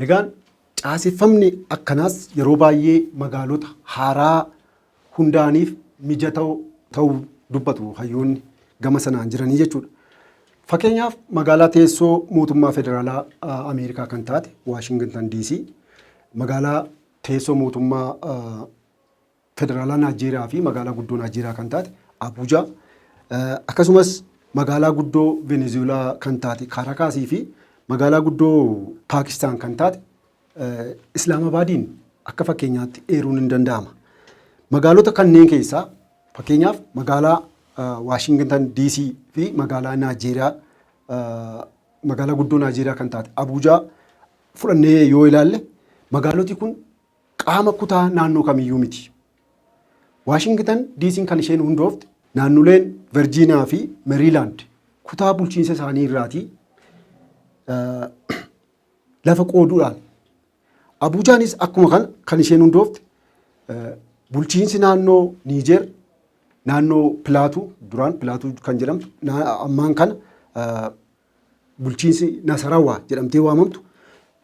Egaan caaseffamni akkanaas yeroo baay'ee magaalota haaraa hundaa'aniif mijatoo ta'uu dubbatu hayyoonni gama sanaan jiranii jechuudha. Fakkeenyaaf, magaalaa teessoo mootummaa federaalaa Ameerikaa kan taate Waashingitan DC, magaalaa teessoo mootummaa federaalaa Naajeeriyaa fi magaalaa guddoo Naajeeriyaa kan taate Abuujaa, akkasumas magaalaa guddoo Venezuelaa kan taate Kaarakaasii fi magaalaa guddoo Paakistaan kan taate Islaamabaadiin akka fakkeenyaatti eeruun hin danda'ama. Magaalota kanneen keessaa, fakkeenyaaf, magaalaa Waashingitan DC fi magaalaa Naajeeriyaa, magaalaa guddoo Naajeeriyaa kan taate Abuujaa fudhannee yoo ilaalle, magaaloti kun qaama kutaa naannoo kamiyyuu miti. Waashingitan DC'n kan isheen hundoofte naannoleen Virgiiniyaa fi Meeriilaand kutaa bulchiinsa isaanii irraatii lafa qooduudhaan. Abuujaanis akkuma kana kan isheen hundoofte bulchiinsi naannoo Niijeer, naannoo Pilaatuu, duraan Pilaatuu kan jedhamtu, ammaan kana bulchiinsi Nasarawaa jedhamtee waamamtu,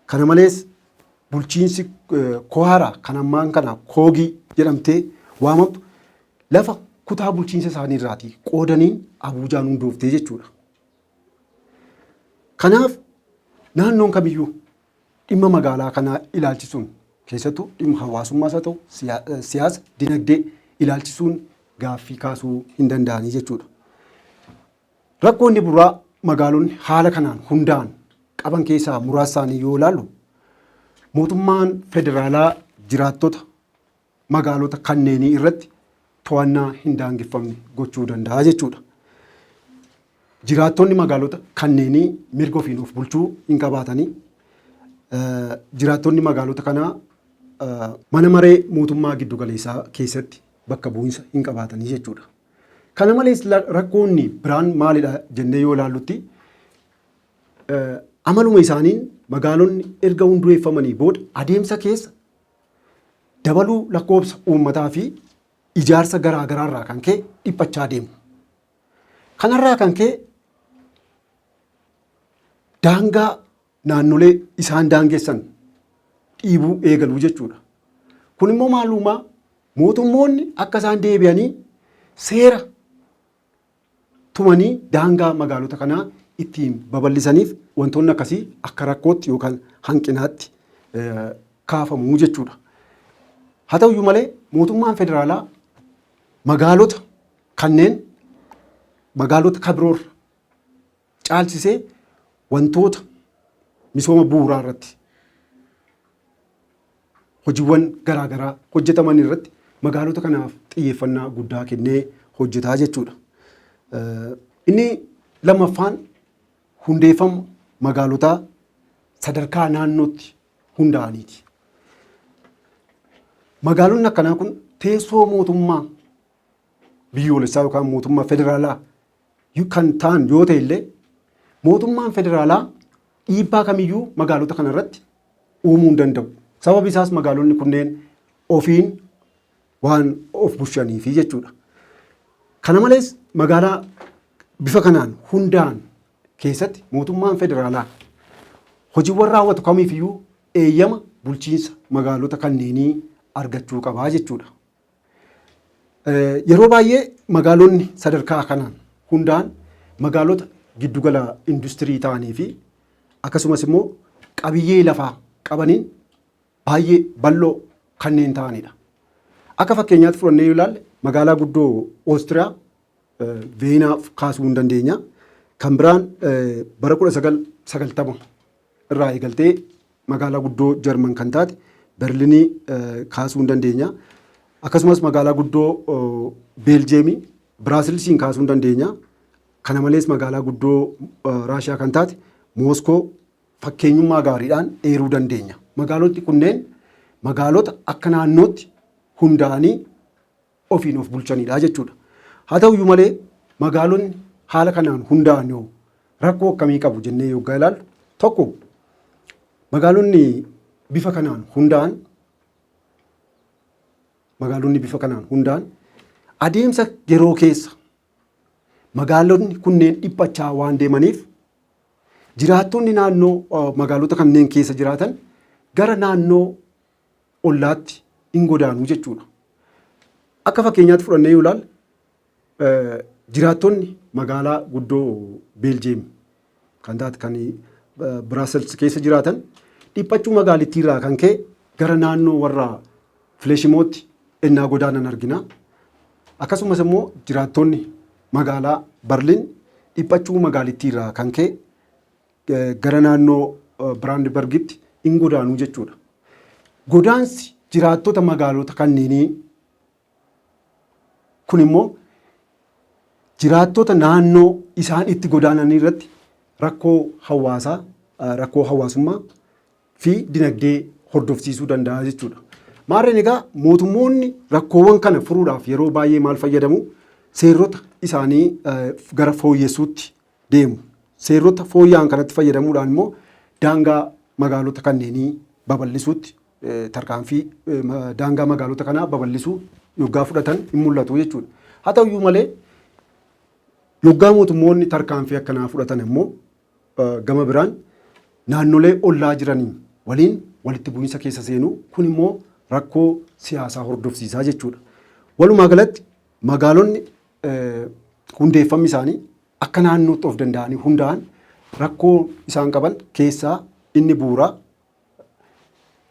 kana malees bulchiinsi Kohara kan ammaan kana Koogii jedhamtee waamamtu lafa kutaa bulchiinsa isaanii irraatii qoodaniin Abuujaan hundooftee jechuudha. Kanaaf naannoon kamiyyuu dhimma magaalaa kanaa ilaalchisuun, keessattuu dhimma hawaasummaas haa ta'u siyaasa, dinagdee ilaalchisuun gaaffii kaasuu hin danda'anii jechuudha. Rakkoo inni buraa magaalonni haala kanaan hundaa'an qaban keessaa muraasa isaanii yoo ilaallu, mootummaan federaalaa jiraattota magaalota kanneenii irratti to'annaa hin daangeffamne gochuu danda'a jechuudha. Jiraattonni magaalota kanneenii mirga ofiin of bulchuu hin qabaatanii. Jiraattonni magaalota kanaa mana maree mootummaa giddugaleessaa keessatti bakka bu'insa hin qabaatanii jechuudha. Kana malees rakkoonni biraan maalidha jennee yoo ilaallutti, amaluma isaaniin magaalonni erga hundeeffamanii booda adeemsa keessa dabaluu lakkoofsa uummataa fi ijaarsa garaa garaarraa kan ka'e dhiphachaa deemu. Kanarraa kan ka'e daangaa naannolee isaan daangessan dhiibuu eegaluu jechuudha. Kun immoo maalumaa mootummoonni akka isaan deebi'anii seera tumanii daangaa magaalota kanaa ittiin babal'isaniif wantoonni akkasii akka rakkootti yookaan hanqinaatti kaafamuu jechuudha. Haa ta'uyyuu malee, mootummaan federaalaa magaalota kanneen magaalota kabiroorra caalchisee wantoota misooma bu'uuraa irratti hojiiwwan garaagaraa hojjetaman irratti magaalota kanaaf xiyyeeffannaa guddaa kennee hojjetaa jechuudha. Inni lammaffaan hundeeffama magaalotaa sadarkaa naannootti hundaa'aniiti. Magaalonni akkanaa kun teessoo mootummaa biyyoolessaa yookaan mootummaa federaalaa kan ta'an yoo ta'e illee, mootummaan federaalaa dhiibbaa kamiyyuu magaalota kana irratti uumuu hin danda'u. Sababi isaas magaalonni kunneen ofiin waan of bulchaniifi jechuudha. Kana malees magaalaa bifa kanaan hundaa'an keessatti mootummaan federaalaa hojiiwwan raawwatu kamiifiyyuu eeyyama bulchiinsa magaalota kanneenii argachuu qabaa jechuudha. Yeroo baay'ee magaalonni sadarkaa kanaan hundaa'an magaalota giddugala industirii ta'anii fi akkasumas immoo qabiyyee lafaa qabaniin baay'ee bal'oo kanneen ta'anidha. Akka fakkeenyaatti fudhannee yoo ilaalle, magaalaa guddoo Oostiriyaa Veenaa kaasuu hin dandeenya. Kan biraan bara 1990 irraa eegaltee magaalaa guddoo Jarman kan taate Berlinii kaasuu hin dandeenya. Akkasumas magaalaa guddoo Beeljeemii Biraasilsiin kaasuu hin dandeenya. Kana malees magaalaa guddoo Raashiyaa kan taate Mooskoo fakkeenyummaa gaariidhaan eeruu dandeenya. Magaaloti kunneen magaalota akka naannootti hundaa'anii ofiin of bulchanidha jechuudha. Haa ta'uyyuu malee, magaalonni haala kanaan hundaa'an yoo rakkoo akkamii qabu jennee yoggaa ilaallu, tokko, magaalonni bifa kanaan hundaa'an adeemsa yeroo keessa magaalonni kunneen dhiphachaa waan deemaniif, jiraattonni naannoo magaalota kanneen keessa jiraatan gara naannoo ollaatti hin godaanuu jechuudha. Akka fakkeenyaatti fudhannee yoo ilaalle jiraattonni magaalaa guddoo Beeljeem kan taate kan Biraasels keessa jiraatan dhiphachuu magaalittii irraa kan ka'e gara naannoo warra Fileeshimootti ennaa godaanan argina. Akkasumas immoo jiraattonni magaalaa Barliin dhiphachuu magaalittii irraa kan ka'e gara naannoo Biraandibargitti hin godaanuu jechuudha. Godaansi jiraattota magaalota kanneenii kun immoo jiraattota naannoo isaan itti godaananii irratti rakkoo hawaasaa, rakkoo hawaasummaa fi dinagdee hordofsiisuu danda'a jechuudha. Maarreen egaa mootummoonni rakkoowwan kana furuudhaaf yeroo baay'ee maal fayyadamu? Seerota isaanii gara fooyyessuutti deemu. Seerota fooyya'an kanatti fayyadamuudhaan immoo daangaa magaalota kanneenii babal'isuutti tarkaanfii daangaa magaalota kanaa babal'isuu yoggaa fudhatan hin mul'atu jechuudha. Haa ta'uyyuu malee yoggaa mootummoonni tarkaanfii akkanaa fudhatan immoo gama biraan naannolee ollaa jiranii waliin walitti bu'iinsa keessa seenuu kun immoo rakkoo siyaasaa hordofsiisaa jechuudha. Walumaa galatti magaalonni hundeeffamni isaanii akka naannootti of danda'anii hundaa'an rakkoo isaan qaban keessaa inni bu'uuraa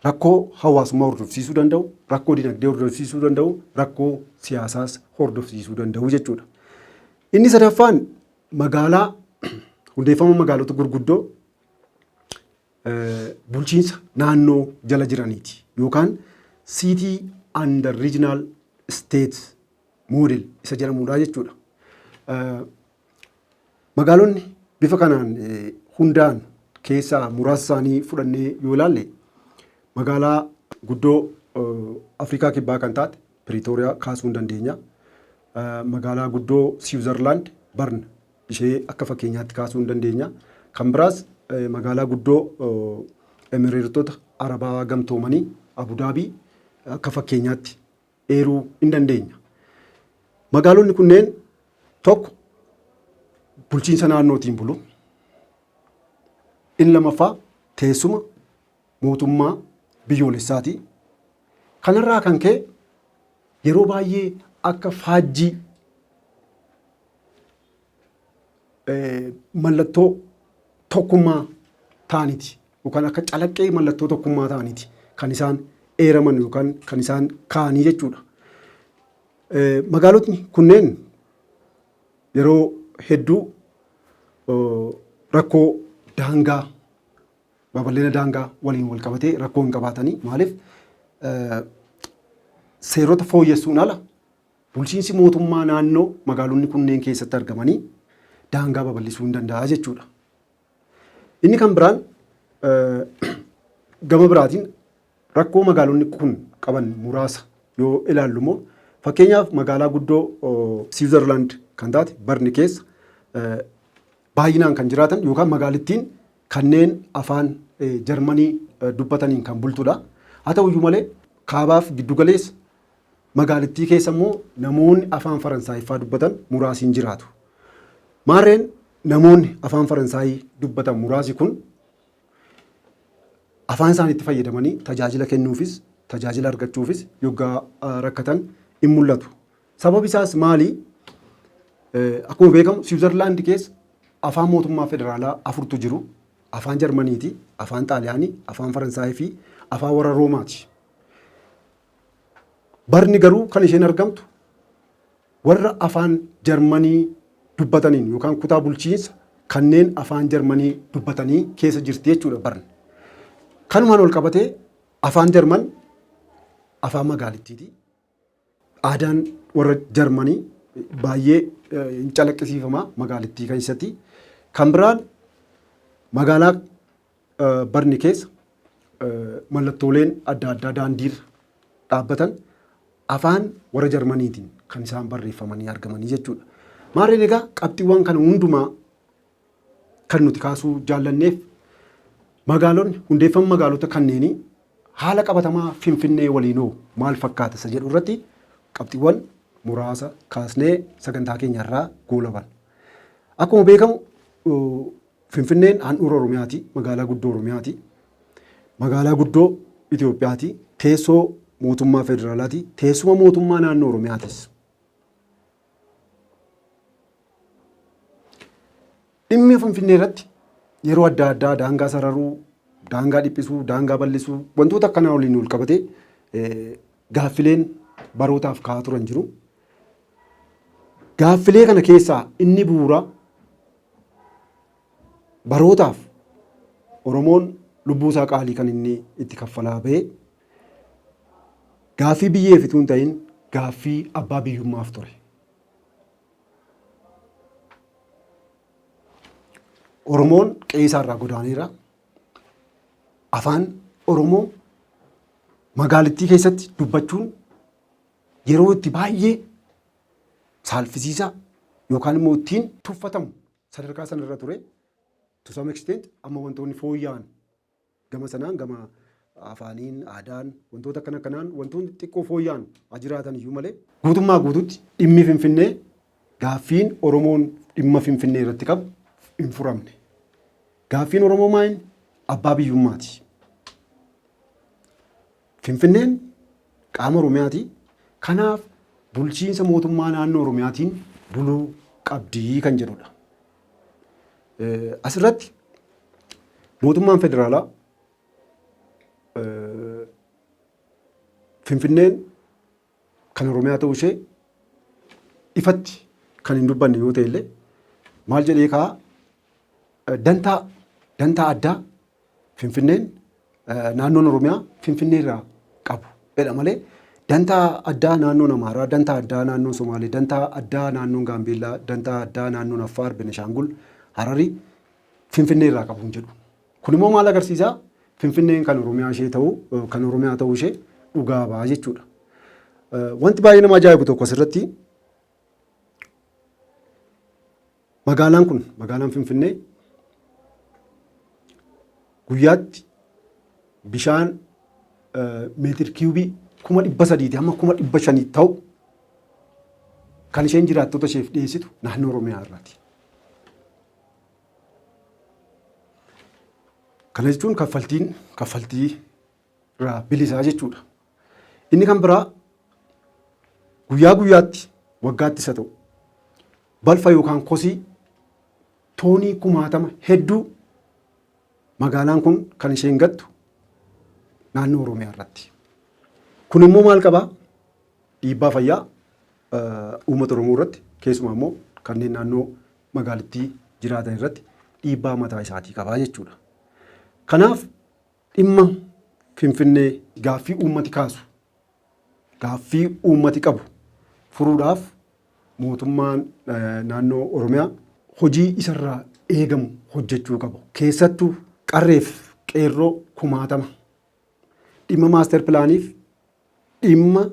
rakkoo hawaasummaa hordofsiisuu danda'u, rakkoo dinagdee hordofsiisuu danda'u, rakkoo siyaasaas hordofsiisuu danda'u jechuudha. Inni sadaffaan magaalaa hundeeffama magaalota gurguddoo bulchiinsa naannoo jala jiraniiti yookaan City under Regional State Model isa jedhamudha jechuudha. Magaalonni bifa kanaan hundaa'an keessaa muraasa isaanii fudhannee yoo ilaalle magaalaa guddoo Afrikaa Kibbaa kan taate Piriitooriyaa kaasuu hin dandeenya. Magaalaa guddoo Siwuzarlaand Barn ishee akka fakkeenyaatti kaasuu hin dandeenya. Kan biraas magaalaa guddoo Emireetota Arabaa Gamtoomanii Abudaabii akka fakkeenyaatti eeruu hin dandeenya. Magaalonni kunneen tokko bulchiinsa naannootiin bulu. Inni lamaffaa teessuma mootummaa biyyoolessaati. Kanarraa kan ka'e yeroo baay'ee akka faajjii mallattoo tokkummaa ta'aniiti yookaan akka calaqqee mallattoo tokkummaa ta'aniiti kan isaan eeraman yookaan kan isaan ka'anii jechuudha. Magaalotni kunneen yeroo hedduu rakkoo daangaa babal'ina daangaa waliin wal qabatee rakkoo hin qabaatanii maaliif seerota fooyyessuun ala bulchiinsi mootummaa naannoo magaalonni kunneen keessatti argamanii daangaa babal'isuu hin danda'a jechuudha. Inni kan biraan gama biraatiin rakkoo magaalonni kun qaban muraasa yoo ilaallu immoo fakkeenyaaf magaalaa guddoo Siwiizerlaand kan taate Barni keessa baay'inaan kan jiraatan yookaan magaalittiin kanneen afaan Jarmanii dubbataniin kan bultudha. Haa ta'uyyuu malee kaabaaf giddugaleessa magaalittii keessa immoo namoonni afaan Faransaayiffaa dubbatan muraasiin jiraatu. Maarreen namoonni afaan Faransaayii dubbatan muraasi kun afaan isaaniitti fayyadamanii tajaajila kennuufis tajaajila argachuufis yoggaa rakkatan in mul'atu. Sababi isaas maali? Akkuma beekamu Siwiizerlaandi keessa afaan mootummaa federaalaa afurtu jiru. Afaan Jarmaniiti, afaan Xaaliyaanii, afaan Faransaayii fi afaan warra Roomaati. Barni garuu kan isheen argamtu warra afaan Jarmanii dubbataniin yookaan kutaa bulchiinsa kanneen afaan Jarmanii dubbatanii keessa jirti jechuudha barni. Kanumaan wal qabatee afaan Jarman afaan magaalittiiti. Aadaan warra Jarmanii baay'ee hin calaqqisiifama magaalittii keessatti. Kan biraan magaalaa Barni keessa mallattooleen adda addaa daandiirra dhaabbatan afaan warra Jarmaniitiin kan isaan barreeffamanii argamanii jechuudha. Maarreen egaa qabxiiwwan kana hundumaa kan nuti kaasuu jaallanneef magaalonni hundeeffama magaalota kanneenii haala qabatamaa Finfinnee waliinoo maal fakkaata isa jedhu irratti qabxiiwwan muraasa kaasnee sagantaa keenya irraa goolaban. Akkuma beekamu Finfinneen handhuura Oromiyaati, magaalaa guddoo Oromiyaati. Magaalaa guddoo Itoophiyaati. Teessoo mootummaa federaalaati. Teessuma mootummaa naannoo Oromiyaatis. Dhimmi Finfinnee irratti yeroo adda addaa daangaa sararuu, daangaa dhiphisuu, daangaa bal'isuu wantoota akkanaa waliin wal qabatee gaaffileen barootaaf ka'aa turan jiru. Gaaffilee kana keessaa inni bu'uuraa barootaaf Oromoon lubbuu isaa qaalii kan inni itti kaffalaa bahe gaaffii biyyeef utuu hin ta'in gaaffii abbaa biyyummaaf ture. Oromoon qe'ee isaa irraa godaaneera. Afaan Oromoo magaalittii keessatti dubbachuun yeroo itti baay'ee saalfisiisaa yookaan immoo ittiin tuffatamu sadarkaa sanarra ture. To some extent amma wantoonni fooyya'an gama sanaan gama afaaniin, aadaan, wantoota akkana akkanaan wantoonni xiqqoo fooyya'an haa jiraatan iyyuu malee guutummaa guututti dhimmi Finfinnee gaaffiin Oromoon dhimma Finfinnee irratti qabu hin furamne. Gaaffiin Oromoo maal? Abbaa biyyummaati. Finfinneen qaama Oromiyaati. Kanaaf bulchiinsa mootummaa naannoo Oromiyaatiin buluu qabdi kan jedhudha. Asirratti mootummaan federaalaa Finfinneen kan Oromiyaa ta'uu ishee ifatti kan hin dubbanne yoo ta'e illee maal jedhee kaa dantaa addaa Finfinneen naannoon Oromiyaa Finfinnee irraa qabu jedha malee dantaa addaa naannoon Amaaraa, dantaa addaa naannoon Somaalee, dantaa addaa naannoon Gaambeellaa, dantaa addaa naannoon Affaar, Benishaangul, Hararii Finfinnee irraa qabu hin jedhu. Kun immoo maal agarsiisa? Finfinneen kan Oromiyaa ishee ta'uu kan Oromiyaa ta'uu ishee dhugaa ba'a jechuudha. Wanti baay'ee nama ajaa'ibu tokko asirratti magaalaan kun magaalaan Finfinnee guyyaatti bishaan meetir kiiyubii 300,000 hamma 500,000 ta'u kan isheen jiraattota isheef dhiyeessitu naannoo Oromiyaa irraati. Kana jechuun kaffaltiin kaffaltii irraa bilisaa jechuudha. Inni kan biraa guyyaa guyyaatti waggaatti isa ta'u balfa yookaan kosii toonii kumaatama hedduu magaalaan kun kan isheen gattu naannoo Oromiyaa irratti. Kun immoo maal qabaa? Dhiibbaa fayyaa uummata Oromoo irratti keessumaa immoo kanneen naannoo magaalittii jiraatan irratti dhiibbaa mataa isaatii qabaa jechuudha. Kanaaf dhimma Finfinnee gaaffii uummati kaasu, gaaffii uummati qabu furuudhaaf mootummaan naannoo Oromiyaa hojii isarraa eegamu hojjechuu qabu. Keessattuu qarreef qeerroo kumaatama dhimma maaster pilaaniif dhimma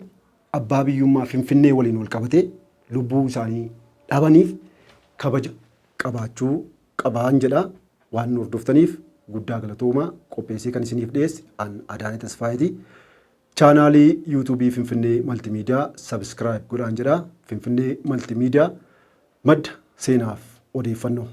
abbaa biyyummaa Finfinnee waliin wal qabatee lubbuu isaanii dhabaniif kabaja qabaachuu qabaan jedha. Waan nu hordoftaniif guddaa galatoomaa. Qopheessee kan isiniif dhiyeesse an Adaanee Tasfaayeeti. Chaanaalii yuutuubii Finfinnee Maltimiidiyaa sabiskiraayib godhaan jedha. Finfinnee Maltimiidiyaa madda seenaaf odeeffannoo.